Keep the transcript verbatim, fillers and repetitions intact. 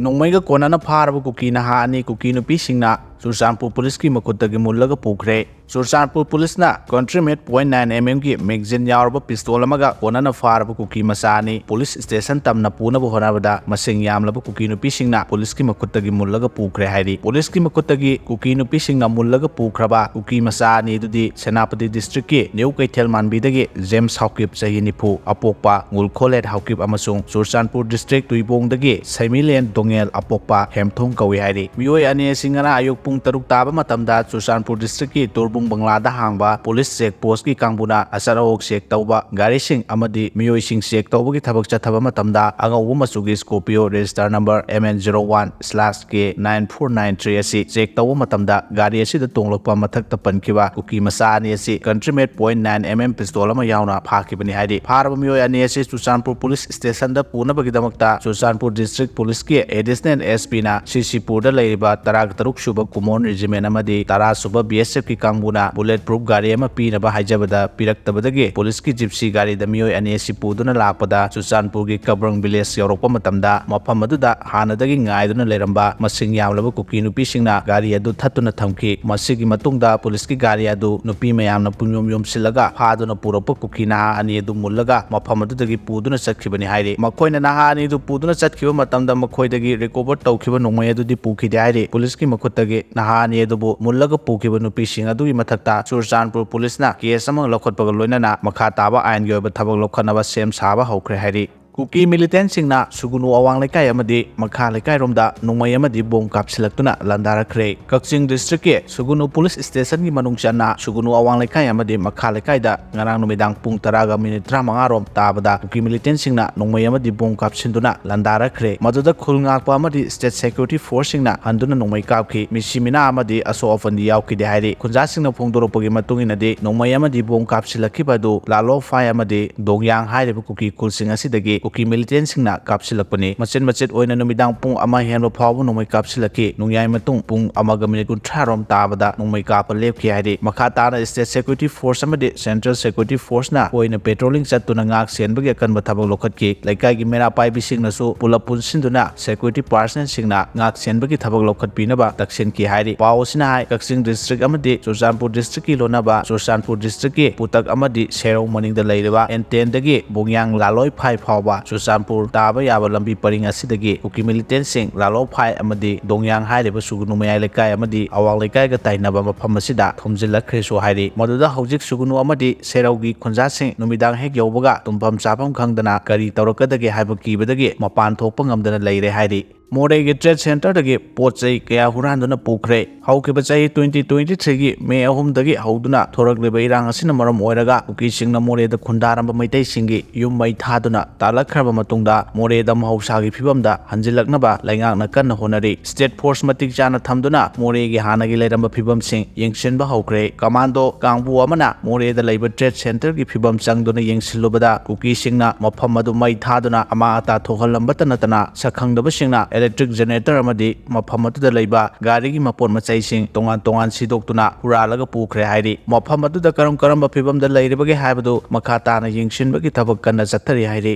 ꯅꯣꯡꯃꯩꯒ ꯀꯣꯟꯅꯅ ꯐꯥꯔꯕ ꯀꯨꯀꯤ ꯅꯍꯥ ꯑꯅꯤ ꯀꯨꯀꯤ ꯅꯨꯄꯤꯁꯤꯡꯅ ꯆꯨꯔꯆꯥꯟꯄꯨꯔ ꯄꯨꯂꯤꯁꯀꯤ ꯃꯈꯨꯠꯇꯒꯤ ꯃꯨꯜꯂꯒ ꯄꯨꯈ꯭ꯔꯦ꯫ ꯆꯨꯔꯆꯥꯟꯄꯨꯔ ꯄꯨꯂꯤꯁꯅ country made point nine M ꯑꯦꯝꯒꯤ ꯃꯦꯒꯖꯤꯟ ꯌꯥꯎꯔꯕ ꯄꯤꯁꯇꯣꯜ ꯑꯃꯒ ꯀꯣꯟꯅꯅ ꯐꯥꯔꯕ ꯀꯨꯀꯤ ꯃꯆꯥ ꯑꯅꯤ ꯄꯨꯂꯤꯁ ꯁ꯭ꯇꯦꯁꯟ ꯇꯝꯅ ꯄꯨꯅꯕ ꯍꯣꯠꯅꯕꯗ ꯃꯁꯤꯡ ꯌꯥꯝꯂꯕ ꯀꯨꯀꯤ ꯅꯨꯄꯤꯁꯤꯡꯅ ꯄꯨꯂꯤꯁꯀꯤ ꯃꯈꯨꯠꯇꯒꯤ ꯃꯨꯜꯂꯒ ꯄꯨꯈ꯭ꯔꯦ ꯍꯥꯏꯔꯤ꯫ ꯄꯨꯂꯤꯁꯀꯤ ꯃꯈꯨꯠꯇꯒꯤ ꯀꯨꯀꯤ ꯅꯨꯄꯤꯁꯤꯡꯅ ꯃꯨꯜꯂꯒ ꯄꯨꯈ꯭ꯔꯕ ꯀꯨꯀꯤ ꯃꯆꯥ ꯑꯅꯤ ꯑꯗꯨꯗꯤ ꯁꯦꯅꯥꯄꯇꯤ ꯗꯤꯁꯇ꯭ꯔꯤꯛꯀꯤ ꯅ꯭ꯌꯨ ꯀꯩꯊꯦꯜ ꯃꯥꯟꯕꯤꯗꯒꯤ ꯖꯦꯝꯁ ꯍꯥꯎꯀꯤꯞ, ꯆꯍꯤ ꯅꯤꯐꯨ, ꯑꯄꯣꯛꯄ ꯉꯨꯜꯈꯣꯂꯦꯠ ꯍꯥꯎꯀꯤꯞ, ꯑꯃꯁꯨꯡ ꯆꯨꯔꯆꯥꯟꯄꯨꯔ ꯗꯤꯁꯇ꯭ꯔꯤꯛ ꯇꯨꯏꯕꯣꯡꯗꯒꯤ ꯁꯩꯃꯤꯂꯦꯟ ꯗꯣꯉꯦꯜ, ꯑꯄꯣꯛꯄ ꯍꯦꯝꯊꯣꯡ ꯀꯧꯏ ꯍꯥꯏꯔꯤ꯫ ꯃꯤꯑꯣꯏ ꯑꯅꯤ ꯑꯁꯤ ꯉꯔꯥꯡ ꯑꯌꯨꯛ ꯄꯨꯡ ꯇꯔꯨꯛ ꯇꯥꯕ ꯃꯇꯝꯗ ꯆꯨꯔꯆꯥꯟꯄꯨꯔ ꯗꯤꯁꯇ꯭ꯔꯤꯛꯀꯤ ꯇꯨꯔꯕꯨꯡ ꯕꯪꯂꯥꯗ ꯍꯥꯡꯕ ꯄꯨꯂꯤꯁ ꯆꯦꯛ ꯄꯣꯁꯀꯤ ꯀꯥꯡꯕꯨꯅ ꯑꯆꯠ ꯑꯋꯣꯛ ꯆꯦꯛ ꯇꯧꯕ ꯒꯥꯔꯤꯁꯤꯡ ꯑꯃꯗꯤ ꯃꯤꯑꯣꯏꯁꯤꯡ ꯆꯦꯛ ꯇꯧꯕꯒꯤ ꯊꯕꯛ ꯆꯠꯊꯕ ꯃꯇꯝꯗ ꯑꯉꯧꯕ ꯃꯆꯨꯒꯤ Scorpio register number M N zero one slash K nine four nine three ꯑꯁꯤ ꯆꯦꯛ ꯇꯧꯕ ꯃꯇꯝꯗ ꯒꯥꯔꯤ ꯑꯁꯤꯗ ꯇꯣꯡꯂꯛꯄ ꯃꯊꯛꯇ ꯄꯟꯈꯤꯕ ꯀꯨꯀꯤ ꯃꯆꯥ ꯑꯅꯤ ꯑꯁꯤ country made point nine M M pistol ꯑꯃ ꯌꯥꯎꯅ ꯐꯥꯈꯤꯕꯅꯤ ꯍꯥꯏꯔꯤ꯫ ꯐꯥꯔꯕ ꯃꯤꯑꯣꯏ ꯑꯅꯤ ꯑꯁꯤ ꯆꯨꯔꯆꯥꯟꯄꯨꯔ ꯄꯨꯂꯤꯁ ꯁ꯭ꯇꯦꯁꯟꯗ ꯄꯨꯅꯕꯒꯤꯗꯃꯛꯇ ꯆꯨꯔꯆꯥꯟꯄꯨꯔ ꯗꯤꯁꯇ꯭ꯔꯤꯛ ꯄꯨꯂꯤꯁꯀꯤ ꯑꯦꯗꯤꯁꯅꯦꯜ ꯑꯦꯁ ꯄꯤꯅ ꯁꯤꯁꯤꯄꯨꯔꯗ ꯂꯩꯔꯤꯕ ꯇꯔꯥ ꯇꯔꯨꯛ ꯁꯨꯕ ꯀꯨꯃꯣꯟ ꯔꯦꯖꯤꯃꯦꯟ ꯑꯃꯗꯤ ꯇꯔꯥ ꯁꯨꯕ ꯕꯤ ꯑꯦꯁ ꯑꯦꯐꯀꯤ ꯀꯥꯡꯕꯨꯅ ꯕꯨꯂꯦꯠ ꯄ꯭ꯔꯨꯐ ꯒꯥꯔꯤ ꯑꯃ ꯄꯤꯅꯕ ꯍꯥꯏꯖꯕꯗ ꯄꯤꯔꯛꯇꯕꯗꯒꯤ ꯄꯨꯂꯤꯁꯀꯤ ꯖꯤꯞꯁꯤ ꯒꯥꯔꯤꯗ ꯃꯤꯑꯣꯏ ꯑꯅꯤ ꯑꯁꯤ ꯄꯨꯗꯨꯅ ꯂꯥꯛꯄꯗ ꯆꯨꯔꯆꯥꯟꯄꯨꯔꯒꯤ ꯀꯕ꯭ꯔꯪ ꯚꯤꯂꯦꯖ ꯌꯧꯔꯛꯄ ꯃꯇꯝꯗ ꯃꯐꯝ ꯑꯗꯨꯗ ꯍꯥꯟꯅꯗꯒꯤ ꯉꯥꯏꯗꯨꯅ ꯂꯩꯔꯝꯕ ꯃꯁꯤꯡ ꯌꯥꯝꯂꯕ ꯀꯨꯀꯤ ꯅꯨꯄꯤꯁꯤꯡꯅ ꯒꯥꯔꯤ ꯑꯗꯨ ꯊꯠꯇꯨꯅ ꯊꯝꯈꯤ꯫ ꯃꯁꯤꯒꯤ ꯃꯇꯨꯡꯗ ꯄꯨꯂꯤꯁꯀꯤ ꯒꯥꯔꯤ ꯑꯗꯨ ꯅꯨꯄꯤ ꯃꯌꯥꯝꯅ ꯄꯨꯡꯌꯣꯝ ꯌꯣꯝꯁꯤꯜꯂꯒ ꯐꯥꯗꯨꯅ ꯄꯨꯔꯛꯄ ꯀꯨꯀꯤ ꯅꯍꯥ ꯑꯅꯤ ꯑꯗꯨ ꯃꯨꯜꯂꯒ ꯃꯐꯝ ꯑꯗꯨꯗꯒꯤ ꯄꯨꯗꯨꯅ ꯆꯠꯈꯤꯕꯅꯤ ꯍꯥꯏꯔꯤ꯫ ꯃꯈꯣꯏꯅ ꯅꯍꯥ ꯑꯅꯤꯗꯨ ꯄꯨꯗꯨꯅ ꯆꯠꯈꯤꯕ ꯃꯇꯝꯗ ꯃꯈꯣꯏꯗꯒꯤ ꯔꯤꯀꯣꯚꯔ ꯇꯧꯈꯤꯕ ꯅꯣꯡꯃꯩ ꯑꯗꯨꯗꯤ ꯄꯨꯈꯤꯗꯦ ꯍꯥꯏꯔꯤ꯫ ꯄꯨꯂꯤꯁꯀꯤ ꯃꯈꯨꯠꯇꯒꯤ ꯅꯍꯥ ꯑꯅꯤ ꯑꯗꯨꯕꯨ ꯃꯨꯜꯂꯒ ꯄꯨꯈꯤꯕ ꯅꯨꯄꯤꯁꯤꯡ ꯑꯗꯨꯒꯤ ꯃꯊꯛꯇ ꯆꯨꯔꯆꯥꯟꯄꯨꯔ ꯄꯨꯂꯤꯁꯅ ꯀꯦꯁ ꯑꯃ ꯂꯧꯈꯠꯄꯒ ꯂꯣꯏꯅꯅ ꯃꯈꯥ ꯇꯥꯕ ꯑꯥꯏꯟꯒꯤ ꯑꯣꯏꯕ ꯊꯕꯛ ꯂꯧꯈꯠꯅꯕ ꯁꯦꯝ ꯁꯥꯕ ꯍꯧꯈ꯭ꯔꯦ ꯍꯥꯏꯔꯤ꯫ ꯀꯨꯀꯤ ꯃꯤꯂꯤꯇꯦꯟꯁꯤꯡꯅ ꯁꯨꯒꯨꯅꯨ ꯑꯋꯥꯡ ꯂꯩꯀꯥꯏ ꯑꯃꯗꯤ ꯃꯈꯥ ꯂꯩꯀꯥꯏꯔꯣꯝꯗ ꯅꯣꯡꯃꯩ ꯑꯃꯗꯤ ꯕꯣꯝ ꯀꯥꯞꯁꯤꯜꯂꯛꯇꯨꯅ ꯂꯥꯟꯗꯥꯔꯛꯈ꯭ꯔꯦ꯫ ꯀꯛꯆꯤꯡ ꯗꯤꯁꯇ꯭ꯔꯤꯛꯀꯤ ꯁꯨꯒꯨꯅꯨ ꯄꯨꯂꯤꯁ ꯁ꯭ꯇꯦꯁꯟꯒꯤ ꯃꯅꯨꯡ ꯆꯟꯅ ꯁꯨꯒꯨꯅꯨ ꯑꯋꯥꯡ ꯂꯩꯀꯥꯏ ꯑꯃꯗꯤ ꯃꯈꯥ ꯂꯩꯀꯥꯏꯗ ꯉꯔꯥꯡ ꯅꯨꯃꯤꯗꯥꯡ ꯄꯨꯡ ꯇꯔꯥꯒ ꯃꯤꯅꯤꯠ ꯇꯔꯥꯃꯉꯥ ꯔꯣꯝ ꯇꯥꯕꯗ ꯀꯨꯀꯤ ꯃꯤꯂꯤꯇꯦꯟꯁꯤꯡꯅ ꯅꯣꯡꯃꯩ ꯑꯃꯗꯤ ꯕꯣꯝ ꯀꯥꯞꯁꯤꯟꯗꯨꯅ ꯂꯥꯟꯗꯥꯔꯛꯈ꯭ꯔꯦ꯫ ꯃꯗꯨꯗ ꯈꯨꯜ ꯉꯥꯛꯄ ꯑꯃꯗꯤ ꯁ꯭ꯇꯦꯠ ꯁꯦꯀ꯭ꯌꯨꯔꯤꯇꯤ ꯐꯣꯔꯁꯁꯤꯡꯅ ꯍꯟꯗꯨꯅ ꯅꯣꯡꯃꯩ ꯀꯥꯞꯈꯤ꯫ ꯃꯤꯁꯤ ꯃꯤꯅꯥ ꯑꯃꯗꯤ ꯑꯁꯣꯛ ꯑꯄꯟꯗꯤ ꯌꯥꯎꯈꯤꯗꯦ ꯍꯥꯏꯔꯤ꯫ ꯈꯨꯟꯖꯥꯁꯤꯡꯅ ꯐꯣꯡꯗꯣꯔꯛꯄꯒꯤ ꯃꯇꯨꯡ ꯏꯟꯅꯗꯤ ꯅꯣꯡꯃꯩ ꯑꯃꯗꯤ ꯕꯣꯝ ꯀꯥꯞꯁꯤꯜꯂꯛꯈꯤꯕ ꯑꯗꯨ ꯂꯥꯂꯣꯐꯥꯏ ꯑꯃꯗꯤ ꯗꯣꯡꯌꯥꯡ ꯍꯥꯏꯔꯤꯕ ꯀꯨꯀꯤ ꯈꯨꯜꯁꯤꯡ ꯑꯁꯤꯗꯒꯤ ꯀꯨꯀꯤ ꯃꯤꯂꯤꯇꯦꯟꯁꯤꯡꯅ ꯀꯥꯞꯁꯤꯜꯂꯛꯄꯅꯤ꯫ ꯃꯆꯤꯠ ꯃꯆꯤꯠ ꯑꯣꯏꯅ ꯅꯨꯃꯤꯗꯥꯡ ꯄꯨꯡ ꯑꯃ ꯍꯦꯟꯕ ꯐꯥꯎꯕ ꯅꯣꯡꯃꯩ ꯀꯥꯞꯁꯤꯜꯂꯛꯈꯤ꯫ ꯅꯣꯡꯌꯥꯏ ꯃꯇꯨꯡ ꯄꯨꯡ ꯑꯃꯒ ꯃꯤꯅꯤꯠ ꯀꯨꯟꯊ꯭ꯔꯥ ꯔꯣꯝ ꯇꯥꯕꯗ ꯅꯣꯡꯃꯩ ꯀꯥꯞꯄ ꯂꯦꯞꯈꯤ ꯍꯥꯏꯔꯤ꯫ ꯃꯈꯥ ꯇꯥꯅ State Security Force ꯑꯃꯗꯤ Central Security Force ꯅ ꯑꯣꯏꯅ patrolling ꯆꯠꯇꯨꯅ ꯉꯥꯛ ꯁꯦꯟꯕꯒꯤ ꯑꯀꯟꯕ ꯊꯕꯛ ꯂꯧꯈꯠꯈꯤ꯫ ꯂꯩꯀꯥꯏꯒꯤ ꯃꯩꯔꯥ ꯄꯥꯏꯕꯤꯁꯤꯡꯅꯁꯨ ꯄꯨꯂꯞ ꯄꯨꯟꯁꯤꯟꯗꯨꯅ security personnel ꯁꯤꯡꯅ ꯉꯥꯛ ꯁꯦꯟꯕꯒꯤ ꯊꯕꯛ ꯂꯧꯈꯠꯄꯤꯅꯕ ꯇꯛꯁꯤꯟꯈꯤ ꯍꯥꯏꯔꯤ꯫ ꯄꯥꯎ ꯑꯁꯤꯅ ꯍꯥꯏ, ꯀꯛꯆꯤꯡ district ꯑꯃꯗꯤ ꯆꯨꯔꯆꯥꯟꯄꯨꯔ district ꯀꯤ ꯂꯣꯟꯅꯕ ꯆꯨꯔꯆꯥꯟꯄꯨꯔ district ꯀꯤ ꯄꯨꯇꯛ ꯑꯃꯗꯤ ꯁꯦꯔꯧ ꯃꯅꯤꯡꯗ ꯂꯩꯔꯤꯕ N ten ꯗꯒꯤ ꯕꯣꯡꯌꯥꯡ ꯂꯥꯂꯣꯏ ꯐꯥꯏ ꯐꯥꯎꯕ ꯆꯨꯔꯆꯥꯟꯄꯨꯔ ꯇꯥꯕ ꯌꯥꯕ ꯂꯝꯕꯤ ꯄꯔꯤꯡ ꯑꯁꯤꯗꯒꯤ ꯀꯨꯀꯤ ꯃꯤꯂꯤꯇꯦꯟꯁꯤꯡ ꯂꯥꯂꯣꯏ ꯐꯥꯏ ꯑꯃꯗꯤ ꯗꯣꯡꯌꯥꯡ ꯍꯥꯏꯔꯤꯕ ꯁꯨꯒꯅꯨ ꯃꯌꯥꯏ ꯂꯩꯀꯥꯏ ꯑꯃꯗꯤ ꯑꯋꯥꯡ ꯂꯩꯀꯥꯏꯒ ꯇꯥꯏꯅꯕ ꯃꯐꯝ ꯑꯁꯤꯗ ꯊꯣꯝꯖꯤꯜꯂꯛꯈ꯭ꯔꯦꯁꯨ ꯍꯥꯏꯔꯤ꯫ ꯃꯗꯨꯗ ꯍꯧꯖꯤꯛ ꯁꯨꯒꯅꯨ ꯑꯃꯗꯤ ꯁꯦꯔꯧꯒꯤ ꯈꯨꯟꯖꯥꯁꯤꯡ ꯅꯨꯃꯤꯗꯥꯡ ꯍꯦꯛ ꯌꯧꯕꯒ ꯇꯨꯝꯐꯝ ꯆꯥꯐꯝ ꯈꯪꯗꯅ ꯀꯔꯤ ꯇꯧꯔꯛꯀꯗꯒꯦ ꯍꯥꯏꯕ ꯀꯤꯕꯗꯒꯤ ꯃꯄꯥꯟ ꯊꯣꯛꯄ ꯉꯝꯗꯅ ꯂꯩꯔꯦ ꯍꯥꯏꯔꯤ꯫ ꯃꯣꯔꯦꯒꯤ trade centre ꯗꯒꯤ ꯄꯣꯠ ꯆꯩ ꯀꯌꯥ ꯍꯨꯔꯥꯟꯗꯨꯅ ꯄꯨꯈ꯭ꯔꯦ꯫ ꯍꯧꯈꯤꯕ ꯆꯍꯤ twenty twenty three ꯒꯤ May ꯑꯍꯨꯝꯗꯒꯤ ꯍꯧꯗꯨꯅ ꯊꯣꯔꯛꯂꯤꯕ ꯏꯔꯥꯡ ꯑꯁꯤꯅ ꯃꯔꯝ ꯑꯣꯏꯔꯒ ꯀꯨꯀꯤꯁꯤꯡꯅ ꯃꯣꯔꯦꯗ ꯈꯨꯟꯗꯥꯔꯝꯕ ꯃꯩꯇꯩꯁꯤꯡꯒꯤ ꯌꯨꯝ ꯃꯩ ꯊꯥꯗꯨꯅ ꯇꯥꯜꯂꯛꯈ꯭ꯔꯕ ꯃꯇꯨꯡꯗ ꯃꯣꯔꯦꯗ ꯃꯍꯧꯁꯥꯒꯤ ꯐꯤꯕꯝꯗ ꯍꯟꯖꯤꯜꯂꯛꯅꯕ ꯂꯩꯉꯥꯛꯅ ꯀꯟꯅ ꯍꯣꯠꯅꯔꯤ꯫ State force ꯃꯇꯤꯛ ꯆꯥꯅ ꯊꯝꯗꯨꯅ ꯃꯣꯔꯦꯒꯤ ꯍꯥꯟꯅꯒꯤ ꯂꯩꯔꯝꯕ ꯐꯤꯕꯝꯁꯤꯡ ꯌꯦꯡꯁꯤꯟꯕ ꯍꯧꯈ꯭ꯔꯦ꯫ Commando ꯀꯥꯡꯕꯨ ꯑꯃꯅ ꯃꯣꯔꯦꯗ ꯂꯩꯕ trade centre ꯒꯤ ꯐꯤꯕꯝ ꯆꯪꯗꯨꯅ ꯌꯦꯡꯁꯤꯜꯂꯨꯕꯗ ꯀꯨꯀꯤꯁꯤꯡꯅ ꯃꯐꯝ ꯑꯗꯨ ꯃꯩ ꯊꯥꯗꯨꯅ ꯑꯃꯥ ꯑꯇꯥ ꯊꯣꯛꯍꯜꯂꯝꯕꯇ ꯅꯠꯇꯅ ꯁꯛꯈꯪꯗꯕꯁꯤꯡꯅ electric generator ꯑꯃꯗꯤ ꯃꯐꯝ ꯑꯗꯨꯗ ꯂꯩꯕ ꯒꯥꯔꯤꯒꯤ ꯃꯄꯣꯠ ꯃꯆꯩꯁꯤꯡ ꯇꯣꯉꯥꯟ ꯇꯣꯉꯥꯟ ꯁꯤꯗꯣꯛꯇꯨꯅ ꯍꯨꯔꯥꯜꯂꯒ ꯄꯨꯈ꯭ꯔꯦ ꯍꯥꯏꯔꯤ꯫ ꯃꯐꯝ ꯑꯗꯨꯗ ꯀꯔꯝ ꯀꯔꯝꯕ ꯐꯤꯕꯝꯗ ꯂꯩꯔꯤꯕꯒꯦ ꯍꯥꯏꯕꯗꯨ ꯃꯈꯥ ꯇꯥꯅ ꯌꯦꯡꯁꯤꯟꯕꯒꯤ ꯊꯕꯛ ꯀꯟꯅ ꯆꯠꯊꯔꯤ ꯍꯥꯏꯔꯤ꯫